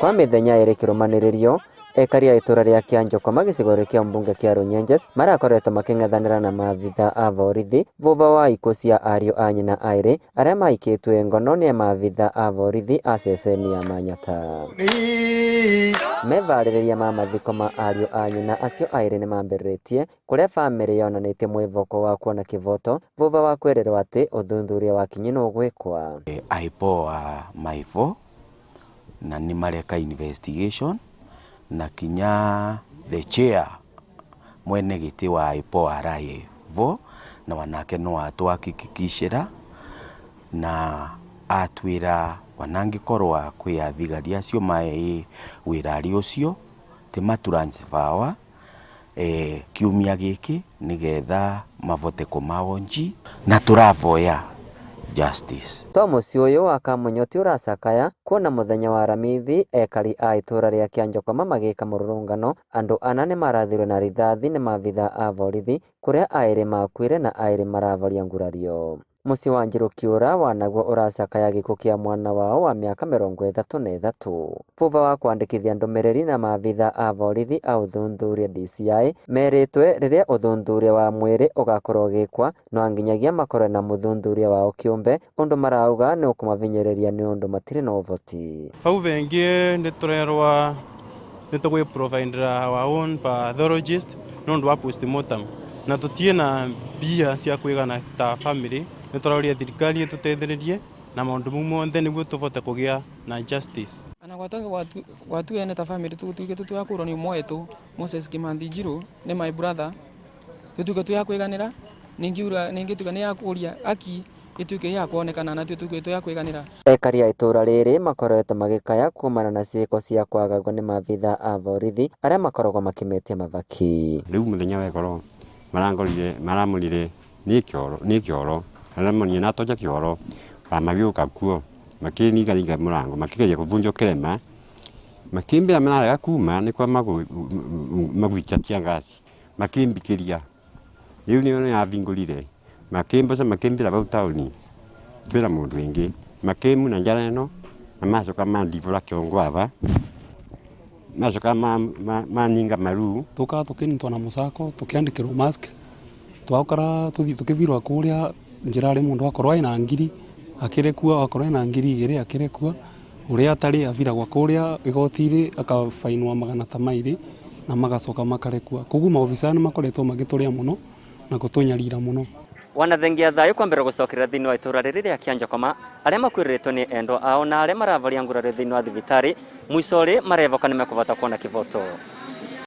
Kwa mĩthenya ĩrĩ kĩrũmanĩrĩrio, ekari a itũra rĩa Kĩanjũkoma gĩcigo-inĩ kĩa mbunge kĩa Runyenjes marakoretwo makĩng'ethanĩra na maabitha a borithi vũva wa ikuũ cia ariũ a nyina aĩrĩ arĩa maikĩtwe ngono nĩ maabitha a borithi a ceceni ya Manyata. Mevarĩrĩria ma mathiko ma ariũ a nyina acio aĩrĩ nĩmambĩrĩrĩtie kũrĩa bamĩrĩ yonanĩtie mwĩvoko wa kuona kĩvoto vũva wa kwĩrĩrwo atĩ ũthuthuria wa kinyi nũgwĩkwa. IPOA maivo na nĩ mareka investigation na kinya the chair mwene gĩtĩ wa IPOA araĩ vo na wanake no atũhakikicĩra na atwĩra wanangĩkorwa kwĩ athigari acio maĩ wĩrarĩ ũcio ti ma transfer kiumia gĩkĩ nĩgetha mavote kũmaonji na tũravoya justice. To mũciĩ ũyũ wa Kamunyoti ũracakaya kuona mũthenya wa Aramithi ekari a itũra rĩa Kĩanjũkoma magĩka mũrũrũngano andũ ana nĩmarathirwe na rithathi nĩ maabitha a borithi kũrĩa aĩrĩ makuire na aĩrĩ maravaria ngurario. Mũciĩ wa Njiru Kiũra wanaguo ũracakaya gĩkuũ kĩa mwana wao wa mĩaka 33. Vũva wa kwandĩkithia ndũmĩrĩri na maabitha a borithi a ũthuthuria DCI merĩtwe rĩrĩa ũthuthuria wa mwĩrĩ ũgakorwo ũgĩkwa no nginyagia makorwe na mũthuthuria wao kĩũmbe ũndũ marauga nĩ ũkũmavinyĩrĩria nĩ ũndũ matirĩ na ũvoti. Vau vengi nĩ tũrerwa nĩ tũgwĩ-providera our own pathologist nĩ ũndũ wa postmortem na tũtiĩ na mbia cia kwĩgana ta family. Nĩ tũrauria thirikari ĩtũteithĩrĩrie na maũndũ mau monthe nĩguo tũvote kũgĩa na justice. Ana gwatu ene ta family tutuike tutwakurwo ni ũmwe wetu Moses Kimanthi Njiru ni my brother, tutuike twi akwiganira ningi tuike ni akuria aki ituike ya kuonekana na tutuike twi akwiganira. Ekari a itũra rĩrĩ makoretwo magĩkaya kumana na ciĩko cia kwagagwo nĩ maabitha a borithi arĩa makoragwo makĩmetia mavaki. Rĩu mũthenya wekoro marangorire maramũrire nĩ kĩoro nĩ kĩoro aramonia natonya kĩoro magĩũka kuo makĩninganinga mũrango makĩgeria kũvunja kĩrema makĩmbĩra mararega kuma nĩkwa magwikia tear gas makĩmbikĩria rĩu nĩyo yabingũrire makĩmboca makĩmbĩra vau taũni twĩna mũndũ wĩngĩ makĩmuna njara ĩno na macoka mandibũra kĩongo ava macoka maninga maru. Tukaga tukinitwa na musako tukiandikirwo mask twakora tuthi tukivirwa kuria njirari mundu akorwo ena ngiri akirekua akorwo ena 2000 akirekua uria atari aviragwa kuria igoti-ini akabainwa magana ta mairi na magacoka makarekua. Koguo maobithaa ni makoretwo magituria muno na gutunyarira muno. Wanathengia thayo kwambĩrĩria gũcokerera thĩinĩ wa itũra rĩrĩ rĩa Kĩanjũkoma arĩa makuĩrĩtwo nĩ endwa ao na arĩa maravaria nguraro thĩinĩ wa thibitarĩ mwico rĩ marevoka nĩmekũvota kuona kĩvoto.